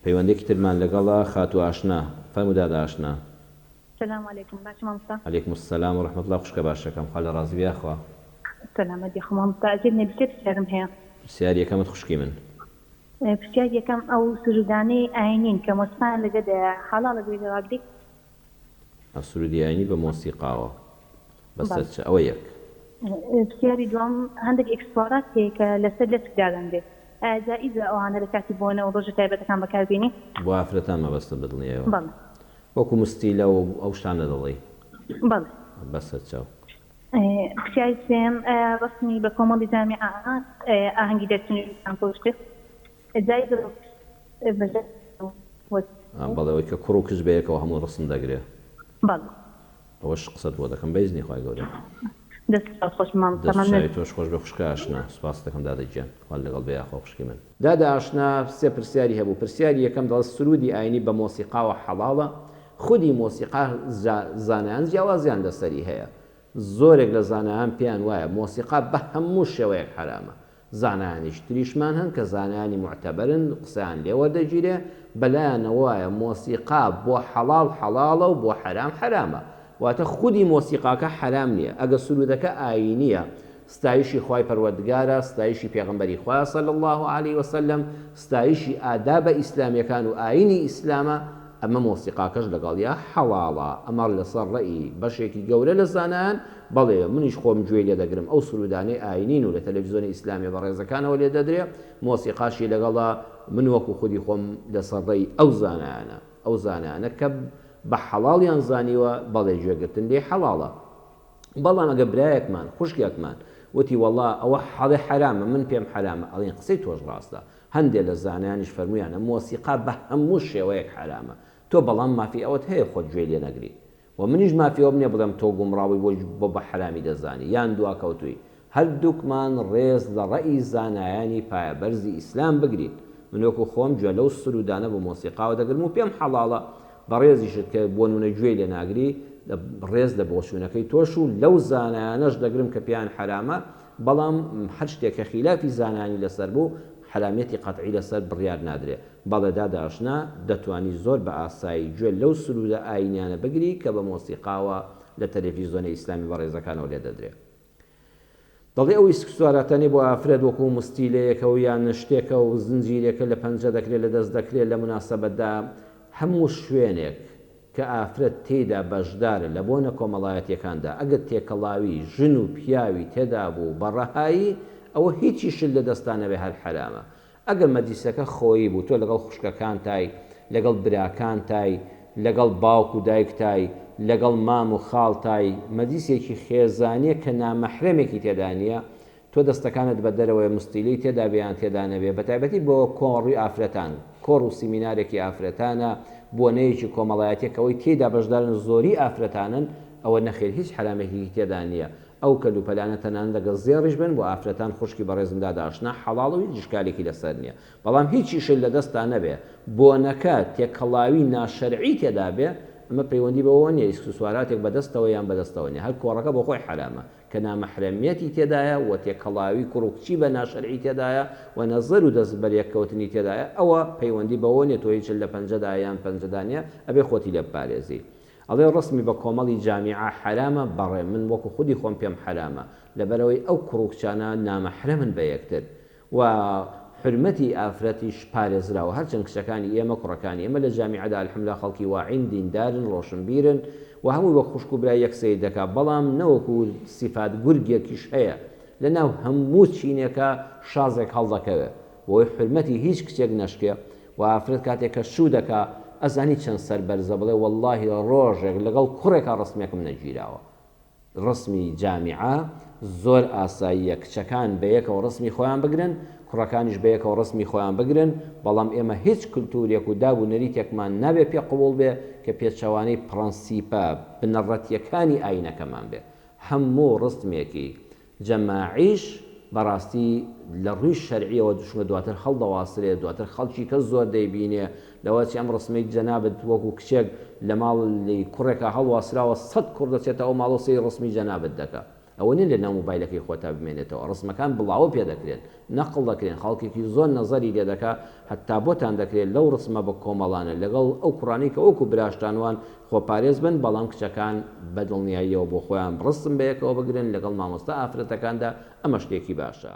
پەیوەندێکی ترمان لەگەڵە خاتوو ئاشنا فەرموو دادە ئاشنا. سلام علیکم باشی مامۆستا. علیکم السلام و رحمە اللە خوشکە باشەکەم خوا لە ڕازی بێ یاخوا. سەلامەت یاخوا مامۆستا ئەزیەت نەبی سێ پرسیارم هەیە. پرسیاری یەکەمت خوشکی من. پرسیاری یەکەم ئەو سرودانەی ئاینین کە مۆسیقایان لەگەدایە حەڵاڵە گوێ لێ ڕاگری؟ ئەو سرودی ئاینی بە مۆسیقاوە بەسەر بەڵێ. چ ئەوە یەک. پرسیاری دووەم هەندێک ئێکسسوارات هەیە کە لەسەر لەچک دادەنرێ ئایا جائیزە ئەوانە لە کاتی بۆنە و ڕۆژە تایبەتەکان بەکار بێنی؟ بۆ ئافرەتان مەبەستە بەدڵنیایەوە. بەڵێ. وەکو مستیلە و ئەو شتانە دەڵێی. بەڵێ. بەسەر چاو. پرسیاری سێیەم ئایا ڕەسمی بە کۆمەڵی جامیعە ئاهەنگی دەرچوونی زانکۆ شتێ جایزە بۆ بەڵێ ئەوەی کە کوڕ و کچ بەیەکەوە هەموو ڕسم دەگرێ. بەڵێ. ئەوەش قسەت بۆ دەکەم بە ئیزنی خوای گەورە. دەست چاوت خۆش مامۆستا دەست و مەمنون. چاوی تۆش خۆش بێ خوشکە ئاشنا. سوپاست دەکەم دادە گیان. خوات لەگەڵ بێ یاخوا خوشکی من. دادە ئاشنا سێ پرسیاری هەبوو پرسیاری یەکەم دەڵێ سرودی ئاینی بە مۆسیقاوە حەڵاڵە؟ خودی مۆسیقا زانایان جیاوازیان لەسەری هەیە زۆرێک لە زانایان پێیان وایە مۆسیقا بە هەموو شێوەیەک حەرامە زانایانیش تریشمان هەن کە زانایانی موعتەبەرن قسەیان لێ وەردەگیرێ بەلایانەوە وایە مۆسیقا بۆ حەڵاڵ حەڵاڵە و بۆ حەرام حەرامە واتە خودی مۆسیقاکە حەرام نییە ئەگە سروودەکە ئایینییە ستایشی خوای پەروەردگارە، ستایشی پێغەمبەری خوایە صلی اللە علیە وسلم، ستایشی ئادابە ئیسلامیەکان و ئاینی ئیسلامە، ئەمە مۆسیقاکەش لەگەڵیا حەڵاڵە، ئەمە لەسەر ڕەئی بەشێکی گەورە لە زانایان، بەڵێ منیش خۆم گوێی لێ دەگرم ئەو سرودانەی ئاینین و لە تەلەفزیۆنە ئیسلامیە بەڕێزەکانەوە لێ دەدرێ، مۆسیقاشی لەگەڵە، من وەکو خودی خۆم لەسەر ڕەئی ئەو زانایانە، ئەو زانایانە کە بە حەڵاڵیان زانیوە، بەڵێ گوێگرتن لێی حەڵاڵە. بەڵام ئەگەر برایەکمان خوشکێکمان وتی وەڵا ئەوە حەڵێ حەرامە من پێم حەرامە ئەڵێین قسەی تۆش ڕاستە هەندێ لە زانایانیش فەرموویانە مۆسیقا بە هەموو شێوەیەک حەرامە تۆ بەڵام مافی ئەوەت هەیە خۆت گوێی لێ نەگری وە منیش مافی ئەوەم نیە بڵێم تۆ گومڕاوی بۆ بۆ بە حەرامی دەزانی یان دواکەوتووی هەردووکمان ڕێز لە ڕەئی زانایانی پایەبەرزی ئیسلام بگرین. من وەکو خۆم گوێ لەو سروودانە بۆ مۆسیقاوە دەگرم و پێم حەڵاڵە. بەڕێزیشت کە بۆ نموونە گوێی لێ ناگری، ڕێز لە بۆچوونەکەی تۆش و لەو زانایانەش دەگرم کە پێیان حەرامە، بەڵام هەر شتێک کە خیلافی زانایانی لەسەر بوو، حەرامیەتی قەتعی لەسەر بڕیار نادرێ. بەڵێ دادە ئاشنا، دەتوانی زۆر بە ئاسایی گوێ لەو سروودە ئایینیانە بگری کە بە مۆسیقاوە لە تەلەفیزۆنە ئیسلامی بەڕێزەکانەوە لێ دەدرێ. دەڵێ ئەو ئیسکسواراتانەی بۆ ئافرەت وەکو مستیلەیەکە و یان شتێکە و زنجیرێکە لە پەنجە دەکرێ لە دەست دەکرێ لە موناسەبەتدا هەموو شوێنێک کە ئافرەت تێیدا بەشدارە لە بۆنە کۆمەڵایەتیەکاندا ئەگەر تێکەڵاوی ژن و پیاوی تێدا بوو بە ڕەهایی ئەوە هیچیشت لە دەستا نەبێ هەر حەرامە ئەگەر مەجلیسەکە خۆیی بوو تۆ لەگەڵ خوشکەکانتای، لەگەڵ براکانتای، لەگەڵ باوک و دایکتای، لەگەڵ مام و خاڵتای، مەجلیسێکی خێزانیە کە نامەحرەمێکی تێدا نیە، تۆ دەستەکانت بە دەرەوەیە مستیلەی تێدا بێ یان تێدا نەبێ، بەتایبەتی بۆ کۆڕی ئافرەتان، کۆڕ و سیمینارێکی ئافرەتانە، بۆنەیەکی کۆمەڵایەتیە کە ئەوەی تێیدا بەشدارن زۆری ئافرەتانن، ئەوە نەخێر هیچ حەرامێکیکی تێدا نیە. ئەو کەلوپەلانە تەنانەت ئەگەر زێڕیش بن بۆ ئافرەتان خوشکی بەڕێزم دادە ئاشنا حەڵاڵە و هیچ ئیشکالێکی لەسەر نیە بەڵام هیچیشت لەدەستا نەبێ بۆنەکە تێکەڵاوی ناشەرعی تێدا بێ ئەمە پەیوەندی بەوەوە نیە ئیسکسواراتێک بەدەستەوە یان بەدەستەوە نیە هەر کۆڕەکە بۆ خۆی حەرامە کە نامەحرەمیەتی تێدایە و تێکەڵاوی کوڕ و کچی بە ناشەرعی تێدایە و نەزەر و دەست بەریەککەوتنی تێدایە ئەوە پەیوەندی بەوەوە نیە تۆ هیچت لە پەنجەدایە یان پەنجەدا نیە ئەبێ خۆتی لێ بپارێزی. ئەڵێ ڕەسمی بە کۆمەڵی جامیعە حەرامە بەڕێ من وەکو خودی خۆم پێم حەرامە لەبەرئەوەی ئەو کوڕ و کچانە نامەحرەمن بە یەکتر و حورمەتی ئافرەتیش پارێزراوە هەرچەند کچەکانی ئێمە کوڕەکانی ئێمە لە جامیعەدا الحمللە خەڵکی واعین دیندارن ڕۆشنبیرن و هەمووی وەک خوشک و برای یەک سەیر دەکا بەڵام نەوەکو سیفات گورگێکیش هەیە لەناو هەموو چینێکا شازێک هەڵدەکەوێ بۆی حورمەتی هیچ کچێک نەشکێ وە ئافرەت کاتێک کە شوو دەکا ئەزانی چەند سەر بەرزە بڵێ وەڵاهی ڕۆژێک لەگەڵ کوڕێکا ڕسمێکم نەگیراوە ڕسمی جامیعە زۆر ئاساییە کچەکان بەیەکەوە ڕسمی خۆیان بگرن کوڕەکانیش بەیەکەوە ڕسمی خۆیان بگرن بەڵام ئێمە هیچ کلتورێک و داب و نەریتێکمان نابێ پێ قبوڵ بێ کە پێچەوانەی پڕەنسیپە بنەڕەتیەکانی ئاینەکەمان بێ هەموو ڕسمێکی جەماعیش بەڕاستی لە ڕووی شەرعیەوە چونکە دواتر هەڵدەواسرێ دواتر خەڵکی کەس زۆر دەیبینێ لەوەچی ئەم ڕسمەی جەنابت وەکو کچێک لە ماڵی کوڕێکا هەڵواسراوە سەت کوڕ دەچێتە ئەو ماڵەو سەیری ڕسمی جەنابت دەکا. ئەوە نیە لە ناو مۆبایلەکەی خۆتا بمێنێتەوە ڕسمەکان بڵاوە پێ دەکرێن نەقڵ دەکرێن خەڵکێکی زۆر نەزەری لێ دەکا هەتا بۆتان دەکرێ لەو ڕسمە بە کۆمەڵانە لەگەڵ ئەو کوڕانەی کە وەکو براشتان وان خۆپارێز بن بەڵام کچەکان بە دڵنیاییەوە بۆ خۆیان ڕسم بەیەکەوە بگرن لەگەڵ مامۆستا ئافرەتەکاندا ئەمە شتێکی باشە.